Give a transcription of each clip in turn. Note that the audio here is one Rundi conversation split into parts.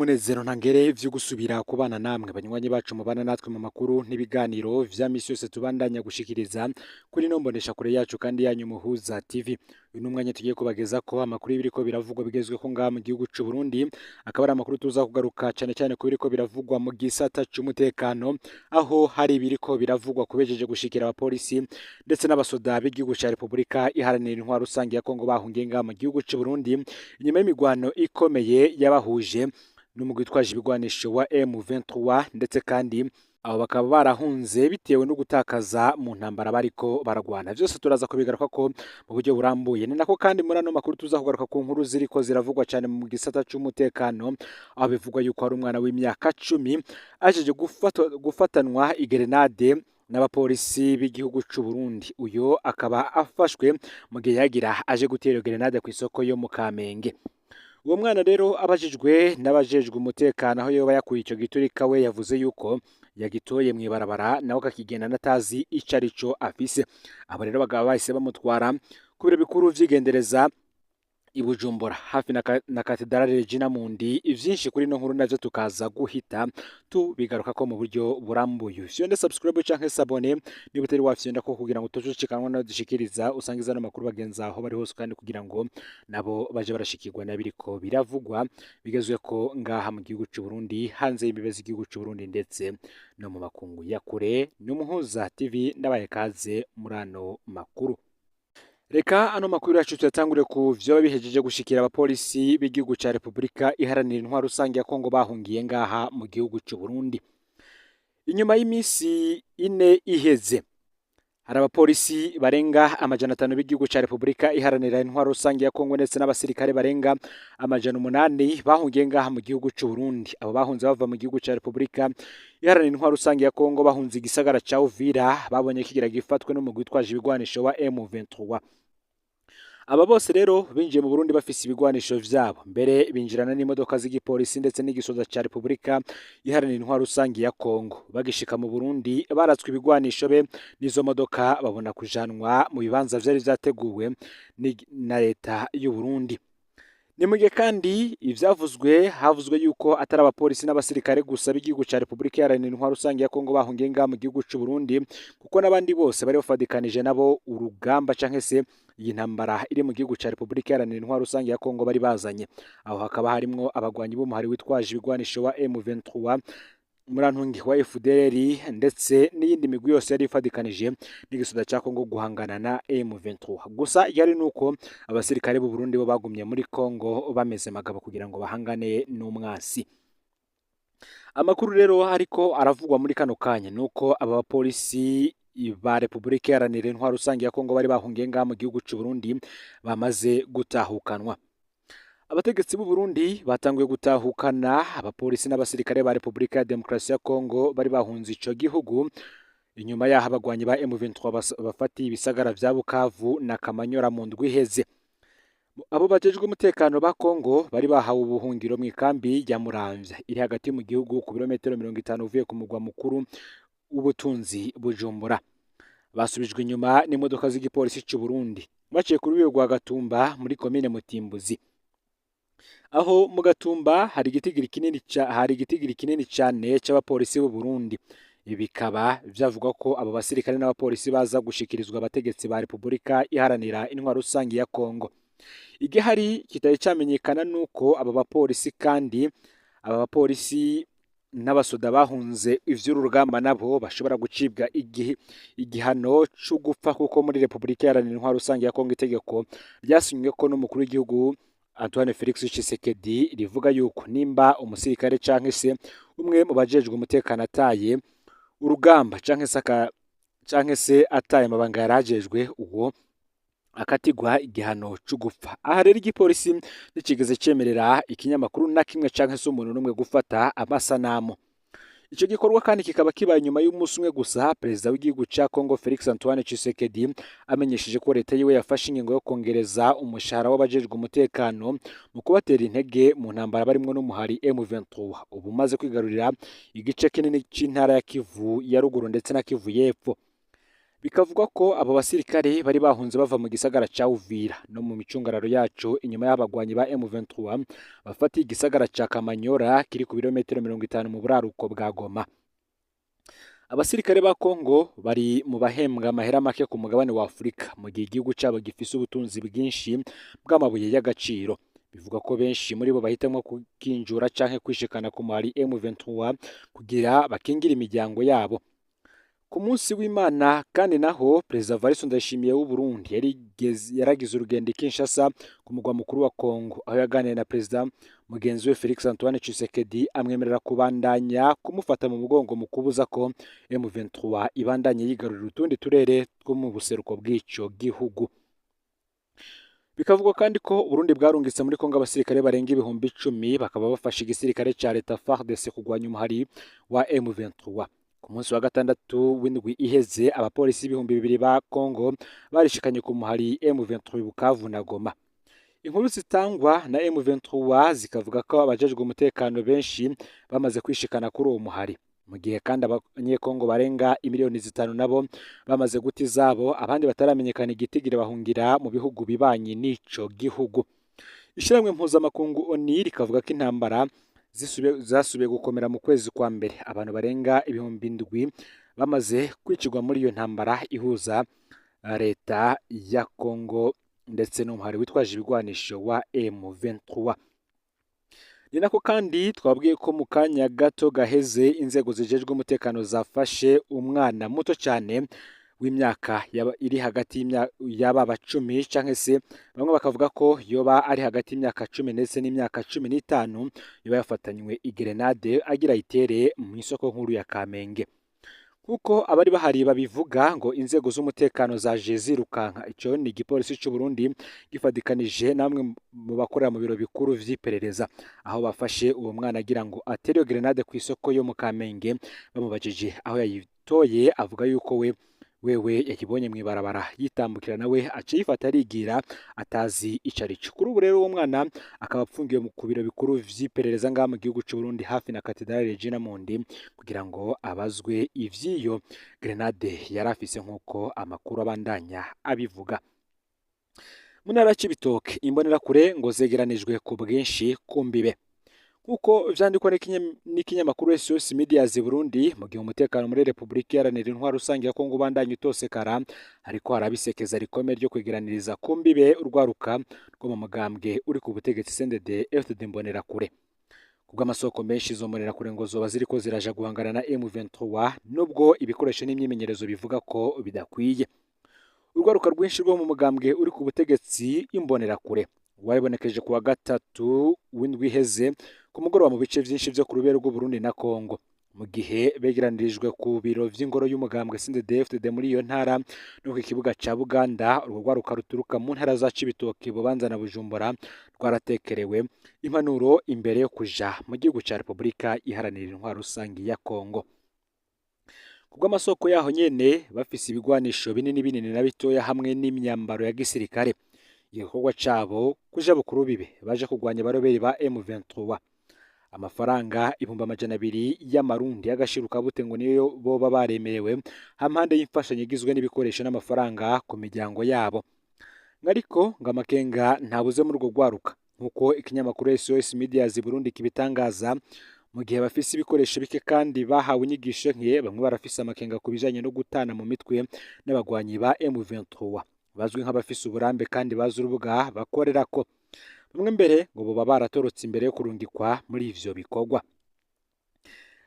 N'umunezero ntangere vyo gusubira kubana namwe banywanyi bacu mubana natwe mu makuru n'ibiganiro vya misi yose tubandanya gushikiriza kuri no mbonesha kure yacu kandi yanyu Muhuza TV. Uyu n'umwanya tugiye kubageza ko amakuru y'ibiriko biravugwa bigezweho ngaha mu gihugu c'u Burundi, akaba ari amakuru tuza kugaruka cane cane ku biriko biravugwa mu gisata c'umutekano, aho hari ibiriko biravugwa kubejeje gushikira abapolisi ndetse n'abasoda b'igihugu ca Repubulika Iharanira Intwaro Rusange ya Kongo bahungiye ngaha mu gihugu c'u Burundi inyuma y'imigwano ikomeye yabahuje n'umugwi witwaje ibigwanisho wa M23, ndetse kandi abo bakaba barahunze bitewe no gutakaza mu ntambara bariko baragwana. Vyose turaza kubigaruka ko mu buryo burambuye. Ni nako kandi muri ano makuru tuza kugaruka ku nkuru ziriko ziravugwa cyane mu gisata c'umutekano, aho bivugwa yuko hari umwana w'imyaka 10 ajeje gufatanwa igerenade n'abapolisi b'igihugu c'u Burundi. Uyo akaba afashwe mu gihe yagira aje gutera iyo gerenade kw'isoko yo mu Kamenge. Uwo mwana rero abajijwe n'abajejwe umutekano aho yoba yakuye ico giturika, we yavuze yuko yagitoye mw'ibarabara nawe akakigenda natazi ico arico afise. Abo rero bakaba bahise bamutwara ku biro bikuru vy'igendereza i Bujumbura hafi na Katedrale Regina Mundi. Ivyinshi kuri ino nkuru navyo tukaza guhita tubigarukako mu buryo burambuye. Fyonde subscribe canke s'abonner niba utari wafyonda ko kugira ngo utojucikanwa nayo dushikiriza, usangiza n'amakuru bagenzi aho bari hose, kandi kugira ngo nabo baje barashikirwa n'abiriko biravugwa bigezweko ngaha mu gihugu c'u Burundi, hanze y'imbibe z'igihugu c'u Burundi ndetse no mu makungu ya kure. N'Umuhuza TV, ndabaye kaze muri ano makuru. Reka ano makuru yacu tuyatangure ku vyoba bihejeje gushikira abapolisi b'igihugu ca Repubulika Iharanira Intwaro Rusange ya Kongo bahungiye ngaha mu gihugu c'u Burundi. Inyuma y'imisi 4 iheze, hari abapolisi barenga 500 b'igihugu ca Repubulika Iharanira Intwaro Rusange ya Kongo ndetse n'abasirikare barenga 800 bahungiye ngaha mu gihugu c'u Burundi. Abo bahunze bava mu gihugu ca Repubulika Iharanira Intwaro Rusange ya Kongo, bahunze igisagara ca Uvira babonye kigira gifatwe n'umugwi witwaje ibigwanisho wa M23. Aba bose rero binjiye mu Burundi bafise ibigwanisho vyabo, mbere binjirana n'imodoka z'igipolisi ndetse n'igisoza ca Repubulika Iharanira Intwaro Rusange ya Kongo. Bagishika mu Burundi baratswe ibigwanisho be n'izo modoka, babona kujanwa mu bibanza vyari vyateguwe na leta y'u Burundi. Ni mu gihe kandi ivyavuzwe havuzwe yuko atari abapolisi n'abasirikare gusa b'igihugu ca Repubulika Iharanira Intwaro Rusange ya Kongo bahungiye ngaha mu gihugu c'u Burundi, kuko n'abandi bose bari bafadikanije nabo urugamba canke se iyi ntambara iri mu gihugu ca Repubulika Iharanira Intwaro Rusange ya Kongo bari bazanye. Aho hakaba harimwo abagwanyi b'umuhari witwaje ibigwanisho wa M23, Murantungi wa FDLR, ndetse n'iyindi migwi yose yari ifadikanije n'igisoda ca Kongo guhangana na M23. Gusa yari nuko abasirikare b'u Burundi bo bagumye muri Kongo bameze magabo kugira ngo bahangane n'umwasi. Amakuru rero ariko aravugwa muri kano kanya nuko aba bapolisi ba Repubulika Iharanira Intwaro Rusange ya Kongo bari bahungiye ngaha mu gihugu c'u Burundi bamaze gutahukanwa. Abategetsi b'u Burundi batanguye gutahukana abapolisi n'abasirikare ba Repubulika ya Demokarasi ya Kongo bari bahunze ico gihugu inyuma yaho abagwanyi ba M23 bafatiye ibisagara vya Bukavu na Kamanyora mu ndwi iheze. Abo bajejwe umutekano ba Kongo bari bahawe ubuhungiro mw'ikambi ya Muramvya iri hagati mu gihugu ku birometero 50 uvuye ku mugwa mukuru w'ubutunzi Bujumbura. Basubijwe inyuma n'imodoka z'igipolisi c'u Burundi baciye ku rubibe rwa Gatumba muri komine Mutimbuzi. Aho mu Gatumba hari igitigiri kinini cane c'abapolisi b'u Burundi. Ibi bikaba vyavugwa ko abo basirikare n'abapolisi baza gushikirizwa abategetsi ba Repubulika Iharanira Intwaro Rusange ya Kongo. Igihari kitari camenyekana nuko aba bapolisi kandi aba bapolisi n'abasoda bahunze ivy'uru rugamba nabo bashobora gucibwa igihano co gupfa, kuko muri Repubulika Iharanira Intwaro Rusange ya Kongo itegeko ryasinyweko n'umukuru w'igihugu Antoine Felix Tshisekedi rivuga yuko nimba umusirikare canke se umwe mu bajejwe umutekano ataye urugamba canke se ataye amabanga yarajejwe, uwo akatigwa igihano co gupfa. Aha rero igipolisi ntikigeze cemerera ikinyamakuru na kimwe canke se umuntu n'umwe gufata amasanamu. Ico gikorwa kandi kikaba kibaye nyuma y'umunsi umwe gusa perezida w'igihugu ca Congo Felix Antoine Tshisekedi amenyesheje ko leta yiwe yafashe ingingo yo kongereza umushahara w'abajejwe umutekano mu kubatera intege mu ntambara barimwo n'umuhari M23 ubu umaze kwigarurira igice kinini c'intara ya Kivu ya ruguru ndetse na Kivu y'epfo. Bikavugwa ko abo basirikare bari bahunze bava mu gisagara ca Uvira no mu micungararo yaco inyuma y'abagwanyi ba M23 bafatiye igisagara ca Kamanyora kiri ku birometero 50 mu buraruko bwa Goma. Abasirikare ba Kongo bari mu bahembwa amahera make ku mugabane wa Afurika, mu gihe igihugu cabo gifise ubutunzi bwinshi bw'amabuye y'agaciro. Bivugwa ko benshi muri bo bahitamwo kukinjura canke kwishikana ku muhari M23 kugira bakingire imiryango yabo. Ku munsi w'Imana kandi naho Perezida Evariste Ndayishimiye w'u Burundi yaragize urugendo i Kinshasa ku mugwa mukuru wa Kongo, aho yaganiriye na Perezida mugenzi we Felix Antoine Tshisekedi, amwemerera kubandanya kumufata mu mugongo mu kubuza ko M23 ibandanye yigarurira utundi turere two mu buseruko bw'ico gihugu. Bikavugwa kandi ko Burundi bwarungitse muri Kongo abasirikare barenga 10,000, bakaba bafashe igisirikare ca leta FARDC kugwanya umuhari wa M23. Ku munsi wa gatandatu w'indwi iheze, abapolisi 2000 ba Kongo barishikanye ku muhari M23 Bukavu na Goma. Inkuru zitangwa na M23 zikavuga ko abajejwe umutekano benshi bamaze kwishikana kuri uwo muhari, mu gihe kandi abanyekongo barenga 5 miliyoni nabo bamaze guta izabo, abandi bataramenyekana igitigiri bahungira mu bihugu bibanyi n'ico gihugu. Ishirahamwe mpuzamakungu ONU rikavuga ko intambara zasubiye gukomera mu kwezi kwa mbere, abantu barenga 7,000 bamaze kwicirwa muri iyo ntambara ihuza leta ya Kongo ndetse n'umuhari witwaje ibigwanisho wa M23. Ni nako kandi twabwiye ko mu kanya gato gaheze inzego zijejwe umutekano zafashe umwana muto cyane w'imyaka iri hagati y'ababa 10, canke se bamwe bakavuga ko yoba ari hagati y'imyaka 10 ndetse n'imyaka 15, yoba yafatanywe igerenade agira ayitere mu isoko nkuru ya Kamenge. Kuko abari bahari babivuga, ngo inzego z'umutekano zaje zirukanka, ico ni igipolisi c'u Burundi gifadikanije namwe mu bakorera mu biro bikuru vy'iperereza, aho bafashe uwo mwana agira ngo atere iyo grenade ku isoko yo mu Kamenge. Bamubajije aho yayitoye, avuga yuko we wewe yakibonye mw'ibarabara yitambukira, nawe aca yifata arigira atazi ico arico. Kuri ubu rero uwo mwana akaba apfungiwe ku biro bikuru vy'iperereza ngaha mu gihugu c'u Burundi, hafi na Katedrale Regina Mundi, kugira ngo abazwe ivy'iyo grenade yari afise, nk'uko amakuru abandanya abivuga. Mu ntara ya Cibitoke, imbonerakure ngo zegeranijwe ku bwinshi ku mbibe, nk'uko vyandikwa n'ikinyamakuru SOS Medias Burundi. Mu gihe umutekano muri Republika Iharanira Intwaro Rusange ya Kongo ubandanya utosekara, hariko harabisekeza rikomeye ryo kwegeraniriza ku mbibe urwaruka rwo mu mugambwe uri ku butegetsi CNDD FDD Imbonerakure. Kubw'amasoko menshi, izo mbonerakure ngo zoba ziriko ziraja guhangana na M23, nubwo ibikoresho n'imyimenyerezo bivuga ko bidakwiye. Urwaruka rwinshi rwo mu mugambwe uri ku butegetsi Imbonerakure wabibonekeje kuwa gatatu w'indwi iheze ku mugoroba mu bice vyinshi vyo ku rubere rw'Uburundi na Kongo, mu gihe begeranirijwe ku biro vy'ingoro y'umugambwe CNDD-FDD muri iyo ntara no ku kibuga ca Buganda. Urwo rwaruka ruturuka mu ntara za Cibitoke, Bubanza na Bujumbura rwaratekerewe impanuro imbere yo kuja mu gihugu ca Republika Iharanira Intwaro Rusangi ya Kongo. Kubw'amasoko yaho nyene, bafise ibigwanisho binini binini na bitoya hamwe n'imyambaro ya gisirikare. Igikorwa cabo kuja bukuru bibe baje kugwanya abaroberi ba M23. Amafaranga 200,000 y'amarundi y'agashirukabute ngo niyo boba baremerewe, hampande y'imfashanyo igizwe n'ibikoresho n'amafaranga ku miryango yabo. Ariko ngo amakenga ntabuze muri urwo rwaruka, nk'uko ikinyamakuru SOS Medias Burundi kibitangaza. Mu gihe bafise ibikoresho bike kandi bahawe inyigisho nke, bamwe barafise amakenga ku bijanye no gutana mu mitwe n'abagwanyi ba M23 bazwi nk'abafise uburambe kandi bazi urubuga bakorerako. Bamwe mbere ngo boba baratorotse imbere yo kurungikwa muri ivyo bikorwa.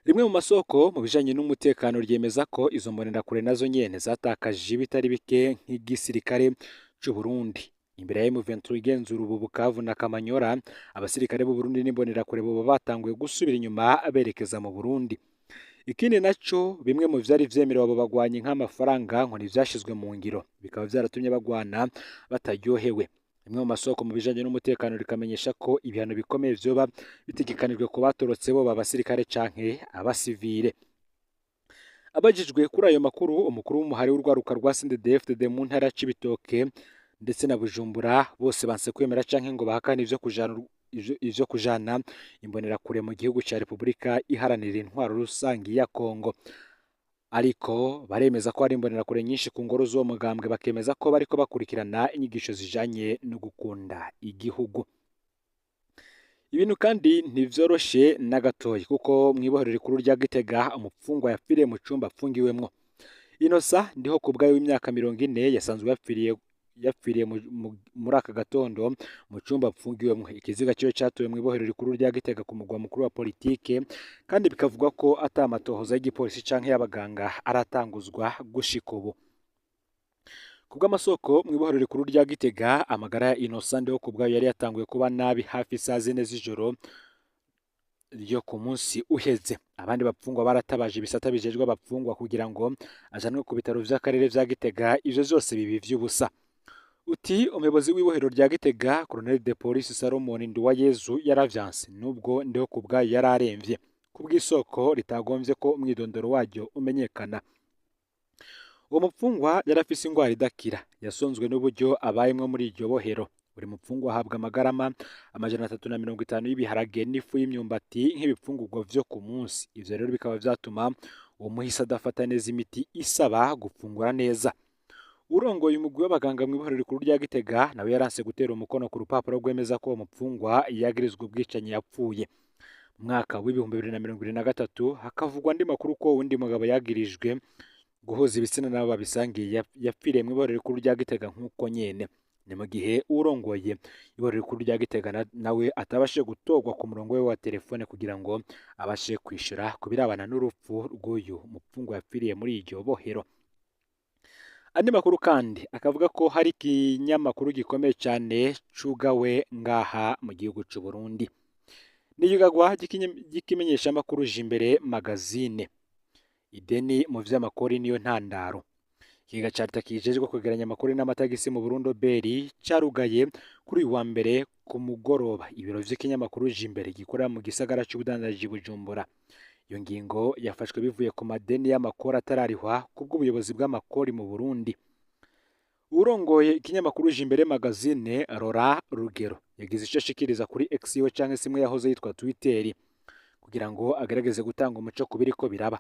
Rimwe mu masoko mu bijanye n'umutekano ryemeza ko izo mbonerakure nazo nyene zatakaje ibitari bike nk'igisirikare c'u Burundi. Imbere ya M23 igenzura ubu Bukavu na Kamanyora, abasirikare b'u Burundi n'imbonerakure boba batanguye gusubira inyuma berekeza mu Burundi. Ikindi naco, bimwe mu vyari vyemerewe abo bagwanyi nk'amafaranga ngo ntivyashizwe mu ngiro, bikaba vyaratumye bagwana bataryohewe. Rimwe mu masoko mu bijanye n'umutekano rikamenyesha ko ibihano bikomeye vyoba bitegekanijwe ku batorotse, boba abasirikare canke abasivile. Abajijwe kuri ayo makuru, umukuru w'umuhari w'urwaruka rwa CNDD-FDD mu ntara ya Cibitoke ndetse na Bujumbura, bose banse kwemera canke ngo bahakane ivyo kujana imbonerakure mu gihugu ca Republika Iharanira Intwaro Rusangi ya Kongo. Ariko baremeza ko hari imbonerakure nyinshi ku ngoro z'uwo mugambwe, bakemeza ko bariko bakurikirana inyigisho zijanye no gukunda igihugu. Ibintu kandi ntivyoroshe na gatoyi, kuko mw'ibohero rikuru rya Gitega umupfungwa yapfiriye mu cumba apfungiwemwo. Inosa Ndiho kubwayo w'imyaka 40 yasanzwe yapfiriye muri aka gatondo mu cumba apfungiwemwo. Ikiziga ciwe catowe mw'ibohero rikuru rya Gitega ku mugwa mukuru wa politike, kandi bikavugwa ko ata amatohoza y'igipolisi canke y'abaganga aratanguzwa gushika ubu. Kubw'amasoko mw'ibohero rikuru rya Gitega, amagara ya Innocent Ndiho kubwayo yari yatanguye kuba nabi hafi isaha 4 z'ijoro ryo ku munsi uheze. Abandi bapfungwa baratabaje ibisata bijejwe abapfungwa kugira ngo ajanwe ku bitaro vy'akarere vya Gitega, ivyo vyose bibi vy'ubusa. Uti umuyobozi w'ibohero rya Gitega, Colonel de Police Salomon Nduwayezu, yaravyanse nubwo Ndiho kubwayo yari aremvye. Kubw'isoko ritagomvye ko umwidondoro waryo umenyekana, uwo mupfungwa yari afise ingwara idakira, yasonzwe n'uburyo abayemwo muri iryo bohero. Buri mupfungwa ahabwa amagarama 350 y'ibiharage n'ifu y'imyumbati nk'ibipfungurwa vyo ku munsi. Ivyo rero bikaba vyatuma uwo muhisi adafata neza imiti isaba gufungura neza. Urongoye umugwi w'abaganga mw'ibohero rikuru rya Gitega nawe yaranse gutera umukono ku rupapuro rwemeza ko uwo mupfungwa yagirizwa ubwicanyi yapfuye. Mu mwaka w'2023 hakavugwa andi makuru ko uwundi mugabo yagirijwe guhuza ibitsina n'abo babisangiye yapfiriye mw'ibohero rikuru rya Gitega nk'uko nyene. Ni mu gihe urongoye ibohero rikuru rya Gitega nawe atabashije gutorwa ku murongo we wa telefone kugira ngo abashe kwishura ku birabana n'urupfu rw'uyu mupfungwa yapfiriye muri iryo bohero. Andi makuru kandi akavuga ko hari ikinyamakuru gikomeye cyane cugawe ngaha mu gihugu c'u Burundi. N'iyugagwa ry'ikimenyeshamakuru Jimbere Magazine. Ideni mu vy'amakori niyo ntandaro. Ikiga ca leta kijejwe kwegeranya amakori n'amatagisi mu Burundi Oberi carugaye kuri uyu wa mbere ku mugoroba ibiro vy'ikinyamakuru Jimbere gikorera mu gisagara c'ubudandaji Bujumbura. Iyo ngingo yafashwe bivuye ku madeni y'amakori atararihwa kubw'ubuyobozi bw'amakori mu Burundi. Urongoye ikinyamakuru Jimbere Magazine, Rora Rugero, yagize ico ashikiriza kuri X yiwe canke se imwe yahoze yitwa Twitter kugira ngo agerageze gutanga umuco ku biriko biraba.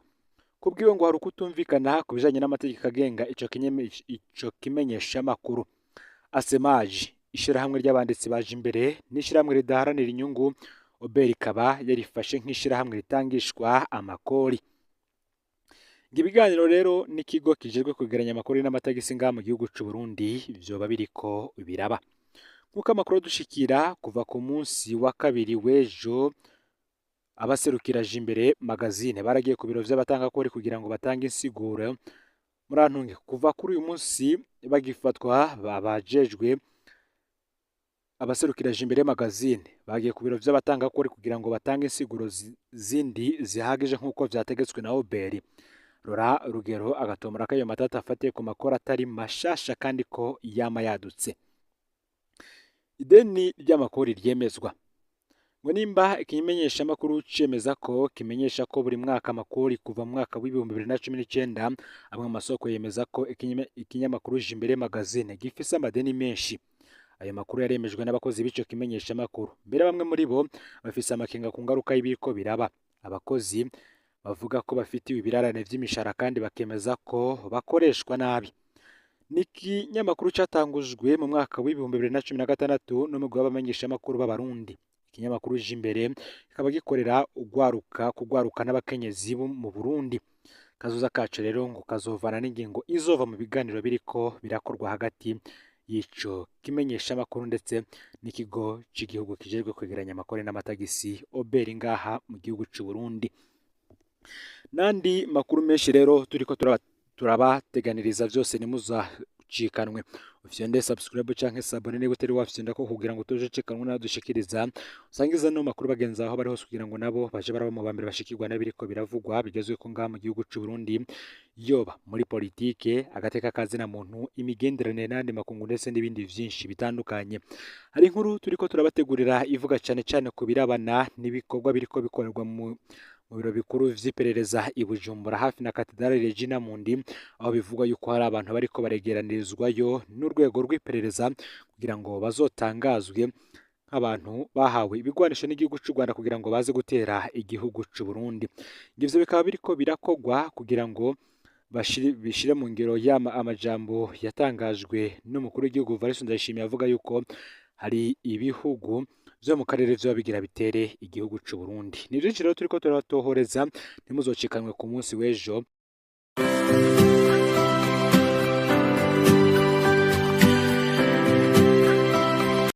Kubwiwe ngo hari ukutumvikana ku bijanye n'amategeko agenga ico kimenyeshamakuru. Asemaji, ishirahamwe ry'abanditsi ba Jimbere n'ishirahamwe ridaharanira inyungu, Oberi ikaba yarifashe nk'ishirahamwe ritangishwa amakori. Ibiganiro rero n'ikigo kijejwe kwegeranya amakori n'amatagisi ngaha mu gihugu c'u Burundi vyoba biriko biraba. Nk'uko amakuru dushikira kuva ku munsi wa kabiri w'ejo, abaserukira Jimbere Magazine baragiye ku biro vy'abatangakori kugira ngo batange insiguro. Murantunge, kuva kuri uyu munsi bagifatwa babajejwe abaserukira Jimbere Magazine bagiye ku biro vy'abatangakori kugira ngo batange insiguro zindi zihagije nk'uko vyategetswe na Oberi. Rora Rugero agatomora ko ayo matata afatiye ku makori atari mashasha kandi ko yama yadutse. Ideni ry'amakori ryemezwa. Ngo nimba ikimenyeshamakuru cemeza ko kimenyesha ko buri mwaka amakori kuva mu mwaka w'2019, amwe mu masoko yemeza ko ikinyamakuru Jimbere Magazine gifise amadeni menshi. Ayo makuru yaremejwe n'abakozi b'ico kimenyeshamakuru. Mbere bamwe muri bo bafise amakenga ku ngaruka y'ibiriko biraba. Abakozi bavuga ko bafitiwe ibirarane vy'imishahara kandi bakemeza ko bakoreshwa nabi. Ni ikinyamakuru catangujwe mu mwaka w'2016 n'umugwi w'abamenyeshamakuru b'Abarundi. Ikinyamakuru Jimbere kikaba gikorera kugwaruka n'abakenyezi bo mu Burundi. Kazoza kacu rero ngo kazovana n'ingingo izova mu biganiro biriko birakorwa hagati y'ico kimenyeshamakuru ndetse n'ikigo c'igihugu kijejwe kwegeranya amakori n'amatagisi Oberi ngaha mu gihugu c'u Burundi. Nandi makuru menshi rero turiko turabateganiriza vyose, ntimuzacikanwe. Ufyonde subscribe canke s'abonner niba utari wafyonda ko kugira ngo tuje cikanwe nadushikiriza, usangiza no makuru bagenzi aho bari hose kugira ngo nabo baje baraba mu bambere bashikirwa n'abiriko biravugwa bigezwe ko ngaha mu gihugu c'u Burundi, yoba muri politike, agateka kazina muntu, imigenderanire n'andi makungu ndetse n'ibindi vyinshi bitandukanye. Hari inkuru turiko turabategurira ivuga cane cane ku birabana n'ibikorwa biriko bikorerwa mu biro bikuru vy'iperereza i Bujumbura hafi na Katedrali Regina Mundi, aho bivugwa yuko hari abantu bariko baregeranirizwayo n'urwego rw'iperereza kugira ngo bazotangazwe nk'abantu bahawe ibigwanisho n'igihugu c'u Rwanda kugira ngo baze gutera igihugu c'u Burundi. Ivyo bikaba biriko birakogwa kugira ngo bishire mu ngiro yama amajambo yatangajwe n'umukuru w'igihugu Evariste Ndayishimiye avuga yuko hari ibihugu vyo mu karere vyoba bigira bitere igihugu c'u Burundi. Ni vyinshi rero turiko turabatohoreza, ntimuzocikanwe ku munsi w'ejo.